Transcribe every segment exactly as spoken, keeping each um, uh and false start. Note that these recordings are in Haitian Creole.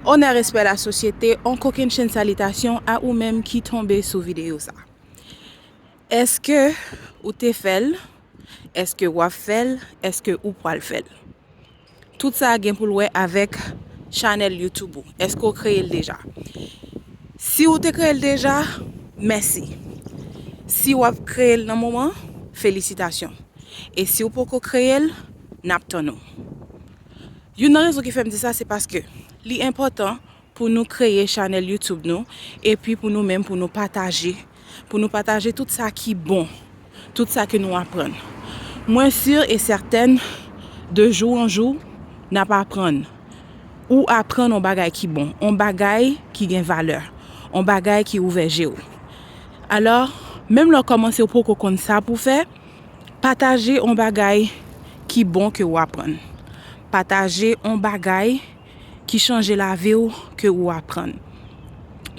Onè, respè, lasosyete, on kokennchenn salitasyon a ou menm ki tonbe sou videyo sa. Èske ou te fè l? Èske w ap fè l? Èske ou pral fè l? Tout sa gen pou l wè avèk chanèl YouTube ou. Èske w kreye l deja? Si w te kreye l deja, mèsi. Si w ap kreye l nan moman, felisitasyon. E si w poko kreye l, n ap tann ou. Youn nan rezon ki fè m di sa, se paske li enpòtan pou nou kreye chanèl YouTube nou, epi pou nou menm, pou nou pataje, pou nou pataje tout sa ki bon, tout sa ke nou aprann. Mwen si e sètèn, de jou an jou, n ap aprann. Ou aprann yon bagay ki bon, yon bagay ki gen valè, yon bagay ki ouvè je w. Alò, menm lè w kòmanse ou poko konn sa pou fè, pataje yon bagay ki bon ke w aprann. Pataje yon bagay ki chanje lavi w ke ou aprann.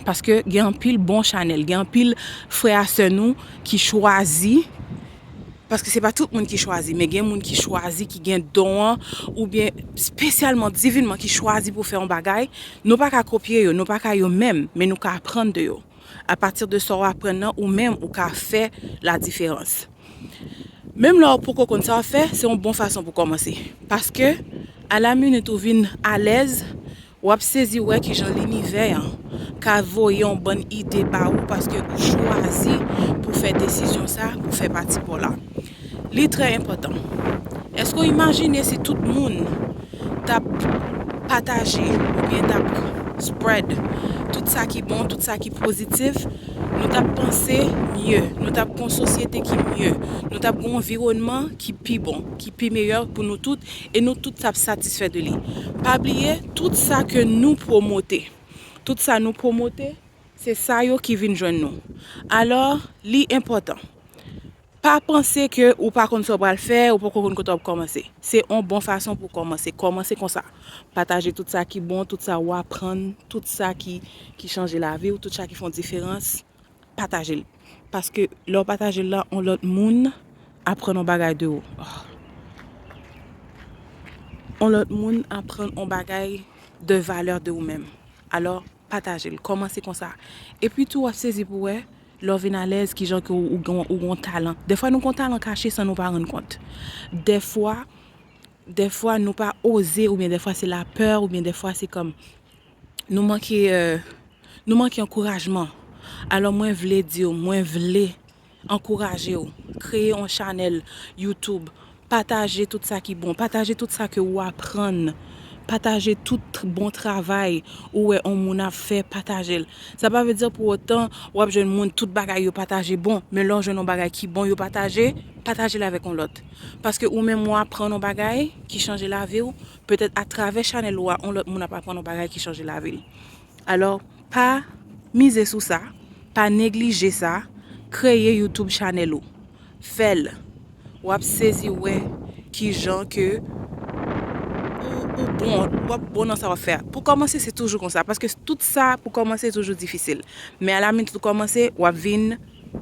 Paske gen anpil bon chanèl, gen anpil frè a sè nou ki chwazi, paske se pa tout moun ki chwazi, men gen moun ki chwazi, ki gen don an, oubyen espesyalman, divinman, ki chwazi pou fè yon bagay. Nou pa ka kopye yo, nou pa ka yo menm, men nou ka aprann de yo. Apati de sa w aprann nan, ou menm, ou ka fè ladiferans. Menm lè w poko konn sa w ap fè, se yon bon fason pou kòmanse. Paske, alaminit ou vin alèz, w ap sezi wè kijan linivè an ka voye yon bann ide ba ou, paske ou chwazi pou fè desizyon sa, pou fè pati pa w la. Li trè enpòtan. Èske w imajine si tout moun t ap pataje oubyen t ap spread tout sa ki bon, tout sa ki pozitif, nou t ap panse mye, nou t ap gen yon sosyete ki mye, nou t ap gen yon anviwònman ki pi bon, ki pi meyè pou nou tout, e nou tout t ap satisfè de li. Pa bliye, tout sa ke nou pwomote, tout sa nou pwomote, se sa yo ki vin jwenn nou. Alò, li enpòtan. Pa panse ke ou pa konn sa w pral fè, ou poko konn kote w ap kòmanse. Se yon bon fason pou kòmanse. Kòmanse konsa. Pataje tout sa ki bon, tout sa w aprann, tout sa ki, ki chanje lavi w, tout sa ki fè yon diferans. Pataje l. Paske lè w pataje l la, yon lòt moun aprann yon bagay de ou. Oh. Yon lòt moun aprann yon bagay de valè de ou menm. Alò, pataje l. Kòmanse konsa. Epi tou, w ap sezi pou wè, lè w vin alèz, kijan ke ou, ou gen, ou gen yon talan. Dèfwa, nou gen yon talan kache san nou pa rann kont. Dèfwa, dèfwa, nou pa oze, oubyen dèfwa, se lapè, oubyen dèfwa, se kòm nou manke, euh, nou manke ankourajman. Alò, mwen vle di w, mwen vle ankouraje w, kreye yon chanèl YouTube, pataje tout sa ki bon, pataje tout sa ke ou aprann, pataje tout bon travay ou wè yon moun ap fè, pataje l. Sa pa vle di pou otan w ap jwenn moun tout bagay yo pataje bon, men lè w jwenn yon bagay ki bon yo pataje, pataje l avèk yon lòt. Paske ou menm ou aprann yon bagay ki chanje lavi w, petèt atravè chanèl ou a, yon lòt moun ap aprann yon bagay ki chanje lavi l. Alò, pa mize sou sa, pa neglije sa, kreye YouTube chanèl ou. Fè l. W ap sezi wè kijan ke ou, ou bon, w ap bon nan sa w ap fè a. Pou kòmanse, se toujou konsa, paske tout sa pou kòmanse toujou difisil. Men alaminit ou kòmanse, w ap vin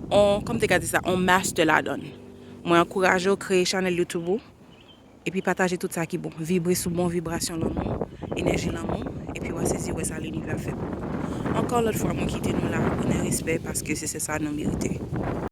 on, kòm te ka di sa, on master ladan l. Mwen ankouraje w kreye chanèl YouTube ou. Epi pataje tout sa ki bon. Vibre sou bon vibrasyon lanmou, enèji lanmou, epi w a sezi wè sa linivè ap fè pou ou. Ankò lòt fwa, mwen kite nou la, onè, respè, paske se, se sa nou merite.